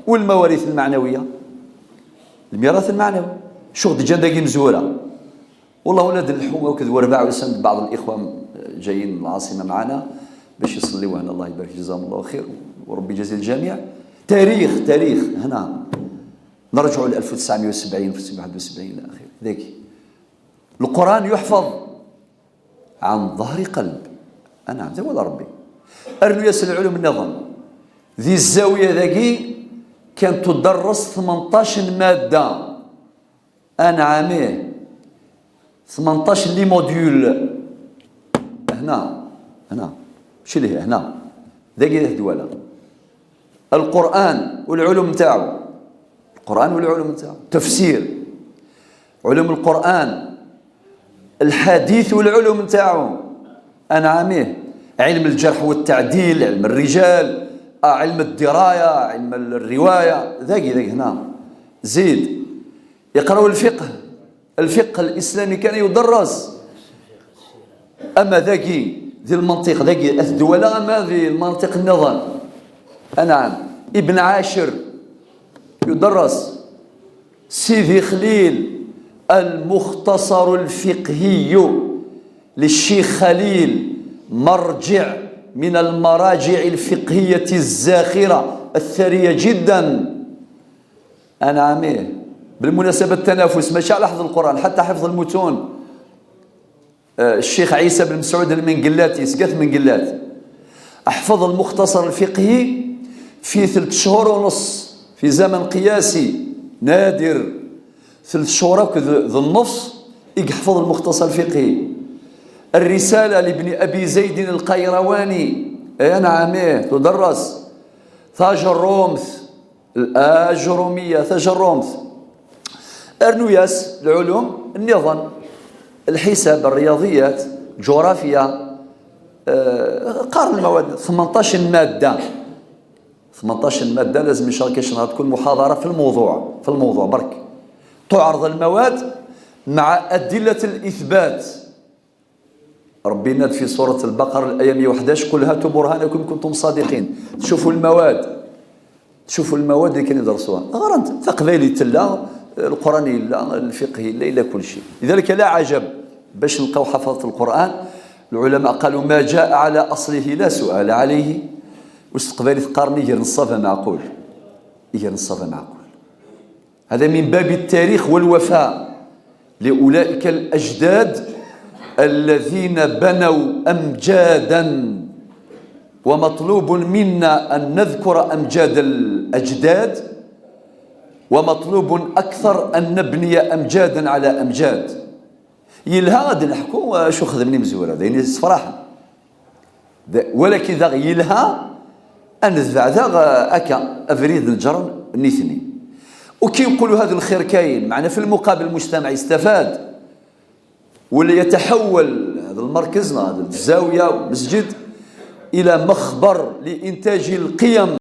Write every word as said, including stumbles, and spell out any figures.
والمواريث المعنوية، الميراث المعنوي، شو دجان داكي مزورة. والله ولا نلحو هكذا وربع وسند بعض الإخوة جايين من العاصمة معنا باش يصليو هنا، الله يبارك، جزاهم الله خير، وربي يجازي الجميع. تاريخ، تاريخ هنا نرجعوا ل ألف وتسعمية وسبعين، ألف وتسعمية وواحد وسبعين إلى آخره. ذاكي القرآن يحفظ عن ظهر قلب. أنا عبد ولا ربي. أرنو ياسر العلوم النظام ذي الزاوية ذاكي كانت تدرس ثمنطاش مادة. أنعاميه، ثمنطاش لي موديول. هنا، هنا، شي اللي هنا؟ ذاكي الدوالة. القرآن والعلوم نتاعو، القرآن والعلوم نتاعو، تفسير، علوم القرآن، الحديث والعلوم نتاعو، أنعاميه، علم الجرح والتعديل، علم الرجال، آه، علم الدراية، علم الرواية، ذاكي ذاكي هنا. زيد يقراو الفقه، الفقه الإسلامي كان يدرس. أما ذاكي ذي المنطق، ذاكي الدولة، أما ذي المنطق النظام. نعم، ابن عاشر يدرس. سيدي خليل، المختصر الفقهي للشيخ خليل، مرجع من المراجع الفقهية الزاخرة الثرية جدا. أنعاميه، بالمناسبة التنافس ماشي على حفظ القرآن، حتى حفظ المتون. آه، الشيخ عيسى بن مسعود المنقلاتي، سقات منقلات، أحفظ المختصر الفقهي في ثلاث شهور ونص، في زمن قياسي نادر، ثلاث شهور هكا ذ-، ذ النص، يحفظ المختصر الفقهي. الرسالة لابن أبي زيد القيرواني، إيه نعم، إيه، تدرس. تاج الرومث، الأجرومية، تاج الرومث. أرنو ياس العلوم، النظام، الحساب، الرياضيات، الجغرافيا، آه، قارن المواد، ثمنطاش مادة. ثمنطاش مادة لازم إن شاء الله كاش نهار تكون محاضرة في الموضوع، في الموضوع برك. تعرض المواد مع أدلة الإثبات. ربي ناد في سورة البقرة الآية مية وحداش: "قل هاتوا برهانكم إن كنتم صادقين". تشوفوا المواد، تشوفوا المواد اللي كانوا يدرسوها. غير أنت، تقبايلي تلا، القرآن يلا، الفقه يلا، يلا كل شيء. لذلك لا عجب باش نلقاو حفظة القرآن. العلماء قالوا: "ما جاء على أصله لا سؤال عليه". واش تقبايلي تقارني غير نصابة معقول. غير نصابة معقول. هذا من باب التاريخ والوفاء لأولئك الأجداد الذين بنوا أمجادا، ومطلوب منا أن نذكر أمجاد الأجداد، ومطلوب أكثر أن نبني أمجادا على أمجاد. يلها غادي نحكو شو خدمني مزورة، داين يسفراحن. ذ-، ولكن ذا يلها أن ذبع ذا غ-، أكا أفريد الجرن نيثني. وكي يقولوا هذا الخير كاين، معنا في المقابل المجتمع يستفاد، واللي يتحول هذا المركز، هذا الزاوية والمسجد، إلى مخبر لإنتاج القيم